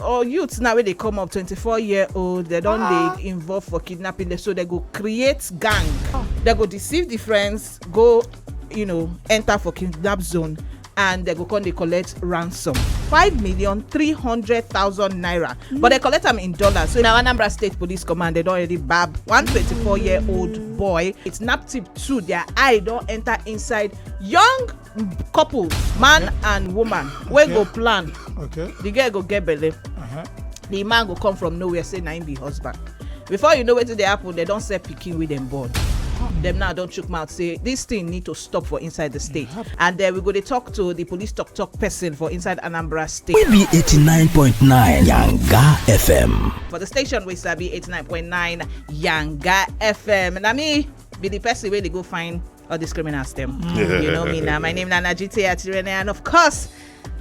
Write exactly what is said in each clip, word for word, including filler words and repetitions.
Or youths now wey dey come up, twenty-four year old, they don dey involve for kidnapping, so they go create gang. They go deceive the friends, go, you know, enter for kidnap zone, and they go come dey collect ransom, five million three hundred thousand naira. But they collect am in dollars. So now Anambra State Police Command, they don already bab one twenty-four year old boy. It's naptip too. Their eye don enter inside young couples, man and woman, wey go plan. The girl go get belle. The man go come from nowhere, say na him be husband. Before you know wetin dey happen, they don sell pikin wey dem born. Dem now don chook mouth say this thing need to stop for inside the state. And then we go dey talk to the police talk talk person for inside Anambra State. We be eighty-nine point nine Yanga F M. For the station, we sabi eighty-nine point nine Yanga F M. Na me be the person wey dey go find all these criminals dem. You know me now. My name na Najite Atirene, and of course,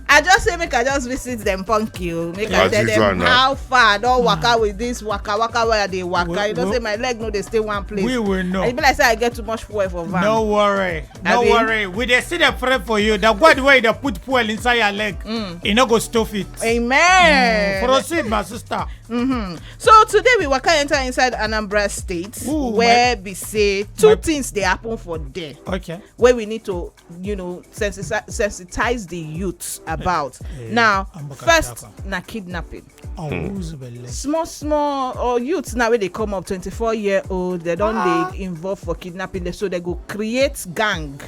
I just say make I just visit them, punk you. Make I tell them how far I don waka with this waka waka where I dey waka. You know say my leg no dey stay one place. We will know. And e be like say I get too much fuel for van. No worry. No worry. We dey see the pray for you. The God wey dey put fuel inside your leg, e no go stop it. Amen. Proceed, my sister. So today we waka enter inside Anambra State, where be say two things dey happen for there. Okay. Where we need to, you know, sensitize the youths about. Now, first na kidnapping. Small small or youths now wey dey come up, twenty-four year old, they don dey involve for kidnapping, so they go create gang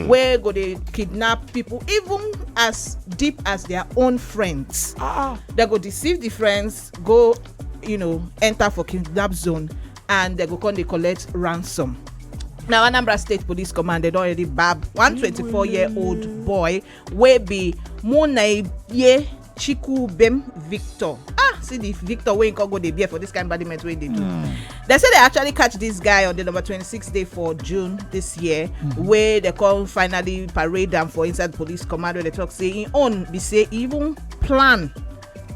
wey go dey kidnap people, even as deep as their own friends. They go deceive the friends, go, you know, enter for kidnap zone, and they go come dey collect ransom. Now Anambra State Police Command, they don already bab one twenty-four year old boy wey be Munaye Chikubem Victor. Ah, see the Victor wey come go dey bear for this kind badiment wey dey do. They say they actually catch this guy on the number twenty-six day for June this year, where they come finally parade am for inside police command, where they talk say him own be say he even plan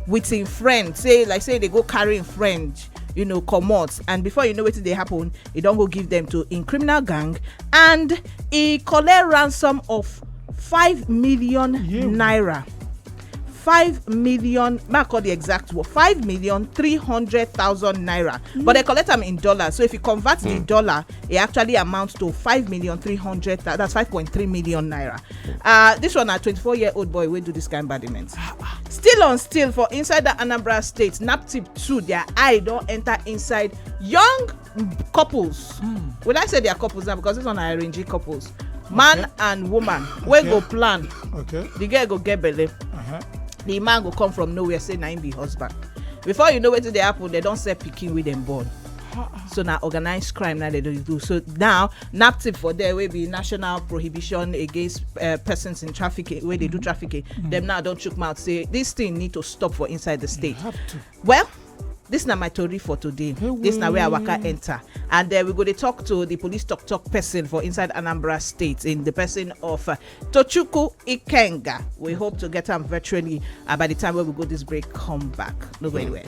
with him friend, say like say they go carry him friend, you know, comot, and before you know wetin dey happen, he don go give them to him criminal gang, and he collect ransom of five million naira. Five million, make I call the exact word, five million three hundred thousand naira. But they collect am in dollars, so if you convert the dollar, it actually amounts to five million three hundred. That's five point three million naira. Uh, this one na twenty-four year old boy wey do this kind badiment. Still on still for inside the Anambra State, naptip too, their eye don enter inside young couples. Would I say they are couples now? Because this one are arranging couples. Man and woman wey go plan. The girl go get belle. The man go come from nowhere, say na him be husband. Before you know wetin dey happen, they don sell pikin wey dem born. So na organized crime na they dey do. So now naptip for there wey be National Prohibition Against uh, Persons in Trafficking, wey dey do trafficking, dem now don chook mouth say this thing need to stop for inside the state. Well, this na my tori for today. This na where I waka enter, and uh, we go dey talk to the police talk talk person for inside Anambra State, in the person of uh, Tochukwu Ikenga. We hope to get am virtually uh, by the time wey we go this break, come back. No go anywhere.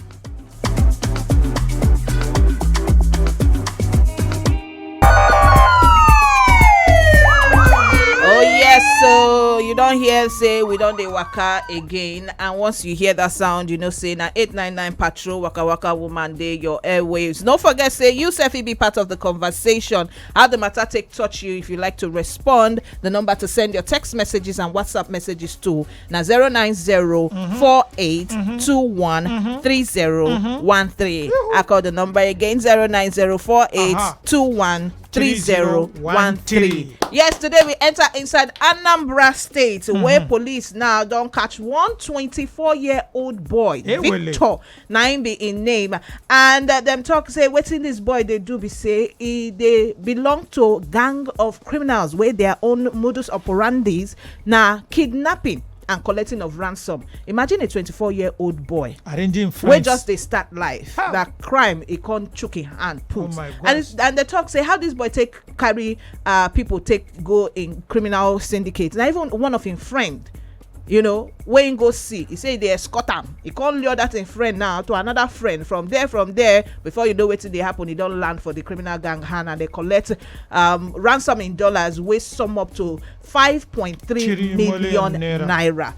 Oh yes, so you don hear say we don dey waka again, and once you hear that sound, you know say na eight nine nine patrol waka waka woman dey your airwaves. No forget say you sef fit be part of the conversation. How the matter take touch you? If you like to respond, the number to send your text messages and WhatsApp messages to na zero nine zero four eight two one three zero one three. I call the number again, zero nine zero four eight two one three zero one three. Yes, today we enter inside Anambra State, where police now don catch one twenty-four year old boy, Victor, na him be him name, and uh, dem talk say wetin this boy dey do be say he dey belong to gang of criminals wey their own modus operandis na kidnapping and collecting of ransom. Imagine a twenty-four year old boy arranging friends wey just dey start life. That crime, he come chook him hand put. Oh my gosh. And, and they talk say how this boy take carry uh, people take go in criminal syndicate. Na even one of him friend you know, wey im go see, e say e dey escort am. E come lure that im friend now to another friend. From there, from there, before you know wetin dey happen, e don land for the criminal gang hand, and they collect um, ransom in dollars wey sum up to five point three million naira.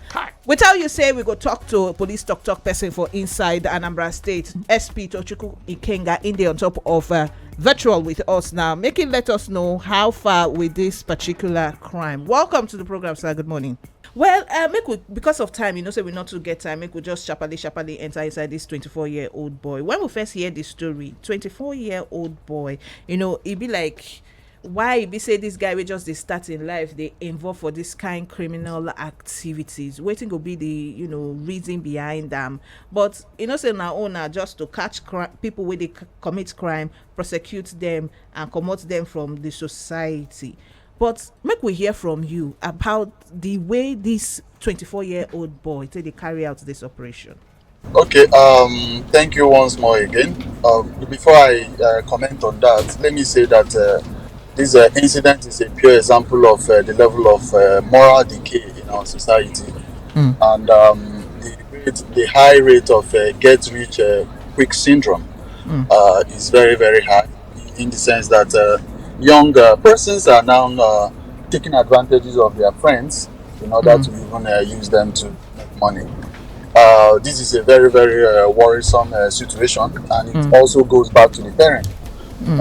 We tell you say we go talk to police talk talk person for inside Anambra State, S P Tochukwu Ikenga, in the on top of uh, virtual with us now, make him let us know how far with this particular crime. Welcome to the program, sir. Good morning. Well, uh, make we, because of time, you know, say we not to get time. Make we just sharply, sharply enter inside this twenty-four year old boy. When we first hear this story, twenty-four year old boy, you know, it be like, why e be say this guy wey just dey start in life dey involve for this kind criminal activities? Wetin go be the, you know, reason behind am? But you know say na own na just to catch cri- people wey dey c- commit crime, prosecute them, and comot them from the society. But make we hear from you about the way this twenty-four year old boy take dey carry out this operation. Okay, um, thank you once more again. Um, before I uh, comment on that, let me say that uh, this uh, incident is a pure example of uh, the level of uh, moral decay in our society, and um, the, rate, the high rate of uh, get rich uh, quick syndrome uh, is very, very high, in the sense that uh, young uh, persons are now uh, taking advantages of their friends in order to even uh, use them to make money. Uh, this is a very, very uh, worrisome uh, situation, and it also goes back to the parent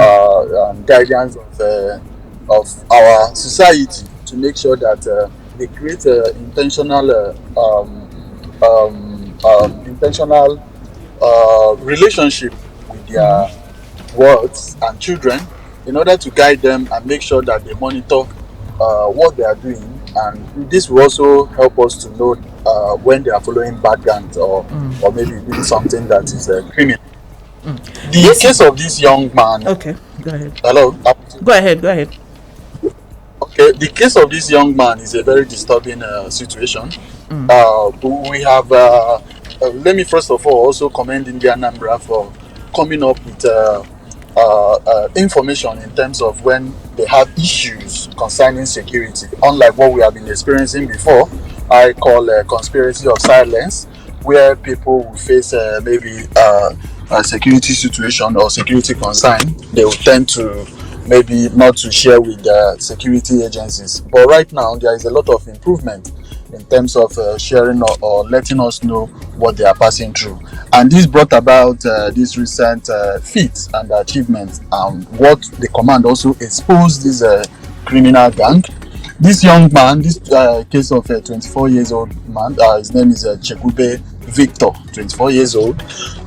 uh, and guidance of, uh, of our society to make sure that uh, they create uh, intentional, uh, um, um, um, intentional uh, relationship with their wards and children in order to guide them and make sure that they monitor uh, what they are doing, and this will also help us to know uh, when they are following bad gangs or or maybe doing something that is uh, criminal. The This- case of this young man. Okay, go ahead. Hello. Go ahead, go ahead. Okay, the case of this young man is a very disturbing uh, situation. Uh, we have, uh, uh, let me first of all also commend India Anambra for coming up with uh, uh, uh, information in terms of when they have issues concerning security, unlike what we have been experiencing before. I call a conspiracy of silence, where people will face uh, maybe uh, a security situation or security concern. They will tend to maybe not to share with the security agencies. But right now, there is a lot of improvement in terms of uh, sharing or, or letting us know what they are passing through. And this brought about uh, this recent uh, feats and achievements. And what the command also exposed this uh, criminal gang. This young man, this uh, case of a twenty-four years old man, uh, his name is uh, Chekube Victor, twenty-four years old.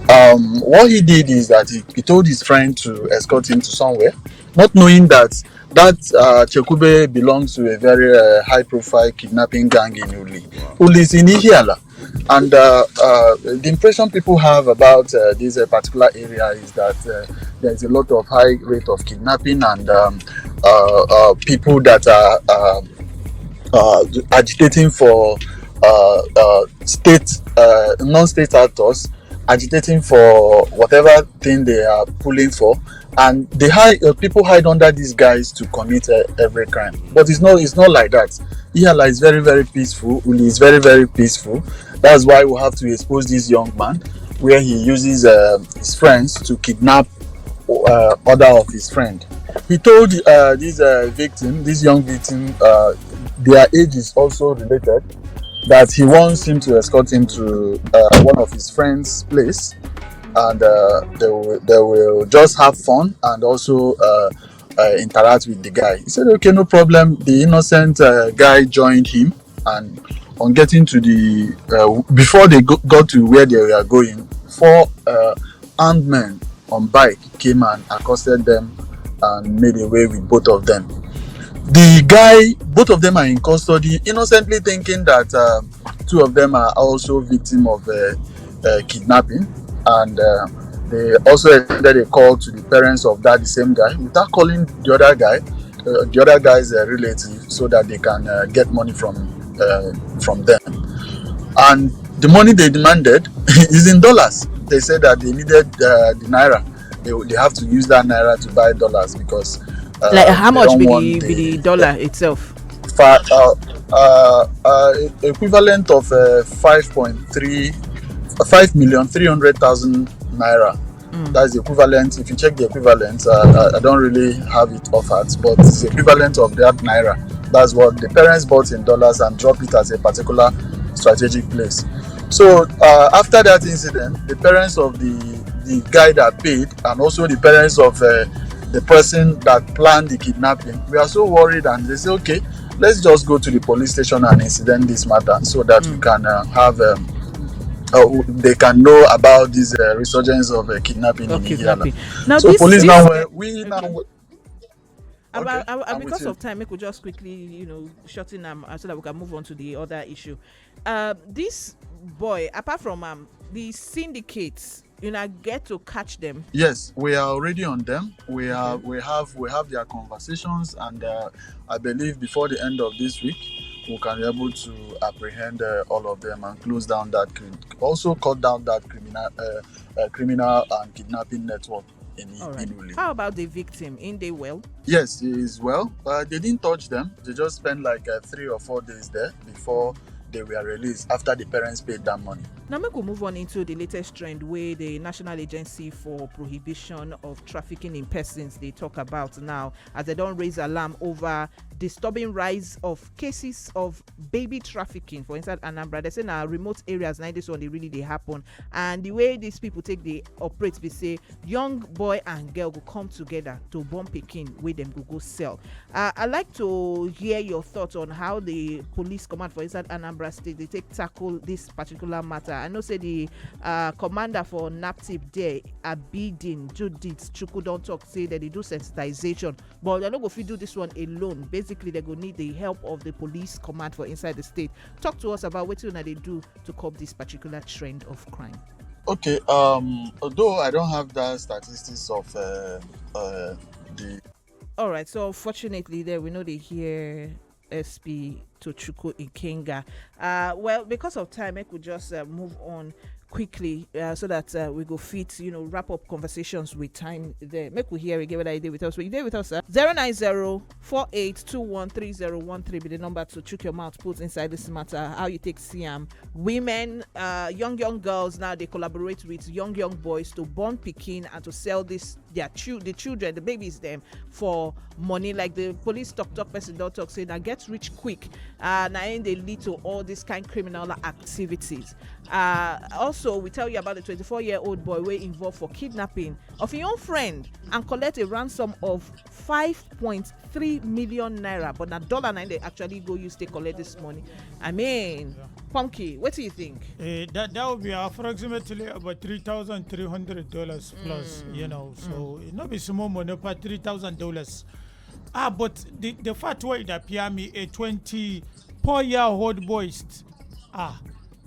Um, what he did is that he, he told his friend to escort him to somewhere, not knowing that that uh, Chekube belongs to a very uh, high-profile kidnapping gang in Uli. Uli is in Ihiala. And uh, uh, the impression people have about uh, this uh, particular area is that uh, there is a lot of high rate of kidnapping and um, uh, uh, people that are uh, uh, agitating for uh, uh, state, uh, non-state actors, agitating for whatever thing they are pulling for, and they hide uh, people hide under these guys to commit uh, every crime. But it's not it's not like that. Ihiala is very, very peaceful. Uli is very, very peaceful. That's why we have to expose this young man, where he uses uh, his friends to kidnap uh, other of his friend. He told uh, this uh, victim, this young victim, uh, their age is also related, that he wants him to escort him to uh, one of his friends' place, and uh, they will they will just have fun and also uh, uh, interact with the guy. He said, "Okay, no problem." The innocent uh, guy joined him, and on getting to the uh, before they go, got to where they were going, four uh, armed men on bike came and accosted them and made away with both of them. The guy, both of them are in custody, innocently thinking that uh, two of them are also victim of uh, uh, kidnapping, and uh, they also extended a call to the parents of that the same guy without calling the other guy. Uh, the other guy's uh, relative, so that they can uh, get money from uh, from them. And the money they demanded is in dollars. They said that they needed uh, the naira. They, they have to use that naira to buy dollars because uh, Like, how they much don't be want the, be the the dollar itself? Fa- uh, uh, uh, equivalent of uh, five point three, five million three hundred thousand naira. That's the equivalent. If you check the equivalent, uh, I, I don't really have it off heart, but it's the equivalent of that naira. That's what the parents bought in dollars and dropped it at a particular strategic place. So uh, after that incident, the parents of the the guy that paid and also the parents of uh, the person that planned the kidnapping, we are so worried, and they say, "Okay, let's just go to the police station and incident this matter so that we can uh, have um, uh, they can know about this uh, resurgence of uh, kidnapping in Ihiala." Now, so this, police this, now, uh, we now. Okay. About, about, because of time, make we just quickly, you know, shorten them uh, so that we can move on to the other issue. Uh, this boy, apart from um, the syndicates, you know, get to catch them. Yes, we are already on them. We are, we have, we have their conversations, and uh, I believe before the end of this week, we can be able to apprehend uh, all of them and close down that, crim- also cut down that criminal, uh, uh, criminal and kidnapping network in All right. Ihiala. How about the victim? In they well? Yes, he is well. Uh, they didn't touch them. They just spent like uh, three or four days there before they were released after the parents paid that money. Now, make we move on into the latest trend where the National Agency for Prohibition of Trafficking in Persons they talk about now, as they don't raise alarm over disturbing rise of cases of baby trafficking for inside Anambra. They say now remote areas now this one they really they happen, and the way these people take they operate, they say young boy and girl go come together to born pikin wey dem go go sell. Uh, I'd like to hear your thoughts on how the police command for inside Anambra State they take tackle this particular matter. I know say the uh, commander for naptip there, Abidin Judith Chukwu, don't talk say that they do sensitization, but they no go fit do this one alone. Basically, they go need the help of the police command for inside the state. Talk to us about what you they do to curb this particular trend of crime. Okay, um, although I don't have that statistics of uh, uh, the All right, so fortunately, there we know they hear S P Tochukwu Ikenga. Uh, well, because of time, I could just uh, move on quickly uh, so that uh, we go fit, you know, wrap up conversations with time there. Make we hear again whether you did with us. But you did with us, sir. Zero nine zero four eight two one three zero one three be the number to chook your mouth, put inside this matter. How you take C M? Women, uh, young young girls now they collaborate with young young boys to born pikin and to sell this their chil- the children, the babies them for money. Like the police talk talk person don't talk say now get rich quick. Uh, now they lead to all this kind criminal activities. Uh, also, we tell you about the twenty-four year old boy where involved for kidnapping of your own friend and collect a ransom of five point three million naira, but na dollar na im dey actually go use take collect this money. I mean, Pumpkin, what do you think? Uh, that that would be approximately about three thousand three hundred dollars plus, mm. you know. So mm. It not be small money for three thousand dollars. Ah, but the the fact where it appear me a twenty-four year old boy, st- ah,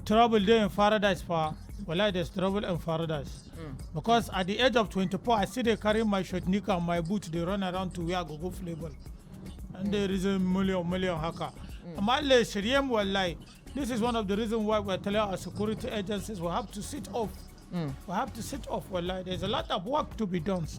trouble there in paradise for. Well, there's trouble in paradise. Mm. Because at the age of twenty-four, I see they carry my shirt, knicker, and my boot. They run around to where I go go play ball. And there is a million, million hacker. Mm. Amma Allah shirye mu wallahi. This is one of the reasons why we're telling our security agencies we have to sit off. Mm. We have to sit off wallahi. There's a lot of work to be done. Mm.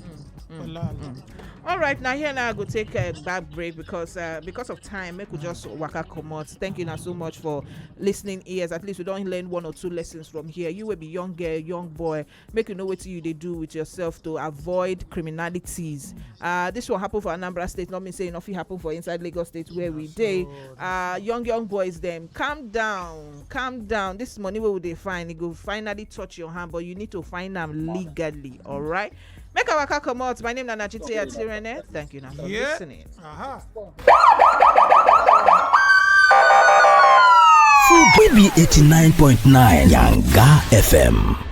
Mm. Wallahi. Mm. All right, now here now I go take a back break because uh, because of time, make we just waka comot. Thank you now so much for listening ears. At least we don't learn one or two lessons from here. You will be young girl, young boy. Make you know what you they do with yourself to avoid criminalities. Uh, this will happen for Anambra State. Not me saying nothing happen for inside Lagos State where we day. Uh, young young boys, them calm down, calm down. This money where would they find? It go finally touch your hand, but you need to find them legally. All right. Make our car come out. My name is Nachite Atirene. Thank you now for yeah. listening. Uh-huh. Full B B eighty-nine point nine Yanga F M.